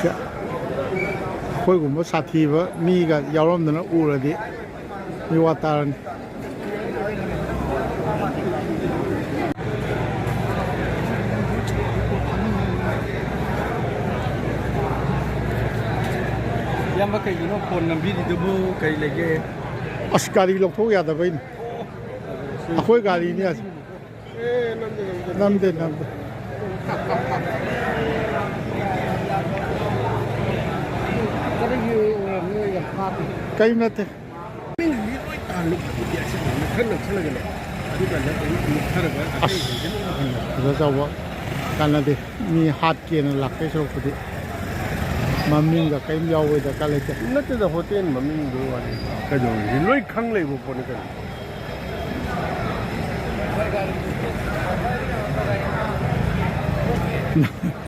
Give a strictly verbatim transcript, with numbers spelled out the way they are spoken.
ꯑꯩꯈꯣꯏꯒꯨꯝꯕ ꯁꯥꯊꯤꯕ ꯃꯤꯒ ꯌꯥꯎꯔꯝꯗꯅ ꯎꯔꯗꯤ ꯃꯤ ꯋꯥ ꯇꯥꯔꯅꯤ꯫ ꯏꯌꯥꯝꯕ, ꯀꯩꯒꯤꯅꯣ ꯐꯣꯟ ꯅꯝꯕꯤꯔꯤꯗꯨꯕꯨ? ꯀꯔꯤ ꯂꯩꯒꯦ? ꯑꯁ, ꯒꯥꯔꯤ ꯂꯧꯊꯣꯛ ꯌꯥꯗꯕꯩꯅꯤ꯫ ꯑꯩꯈꯣꯏ ꯒꯥꯔꯤꯅꯤ ꯑꯁ꯫ ꯅꯝꯗꯦ, ꯅꯝꯗꯦ꯫ ꯀꯔꯤꯒꯤ ꯑꯣꯏꯔꯝꯅꯣ ꯌꯥꯝ ꯍꯥꯞꯄꯤ? ꯀꯔꯤꯝ ꯅꯠꯇꯦ꯫ ꯃꯤꯡꯗꯤ ꯂꯣꯏ ꯇꯥꯍꯜꯂꯨ꯫ ꯈꯔ ꯅꯛꯁꯜꯂꯒꯅꯦ꯫ ꯑꯗꯨꯀꯥꯟꯗ ꯑꯩ ꯃꯨꯠꯊꯔꯒ ꯑꯁ, ꯑꯇꯩꯁꯤꯡꯁꯦ ꯂꯣꯏ ꯃꯨꯠꯍꯜꯂꯣ꯫ ꯑꯗꯨꯗ ꯇꯧꯕ ꯀꯥꯟꯅꯗꯦ꯫ ꯃꯤ ꯍꯥꯠꯀꯦꯅ ꯂꯥꯛꯄꯩ ꯁꯔꯨꯛꯄꯨꯗꯤ ꯃꯃꯤꯡꯒ ꯀꯔꯤꯝ ꯌꯥꯎꯕꯩ ꯗꯔꯀꯥꯔ ꯂꯩꯇꯦ꯫ ꯅꯠꯇꯦꯗ, ꯍꯣꯇꯦꯜ ꯃꯃꯤꯡꯗꯨ ꯋꯥꯅꯤ꯫ ꯀꯩꯗꯧꯔꯒꯦ? ꯂꯣꯏ ꯈꯪ ꯂꯩꯕ ꯄꯣꯠꯅꯤ ꯀꯩꯅꯣ꯫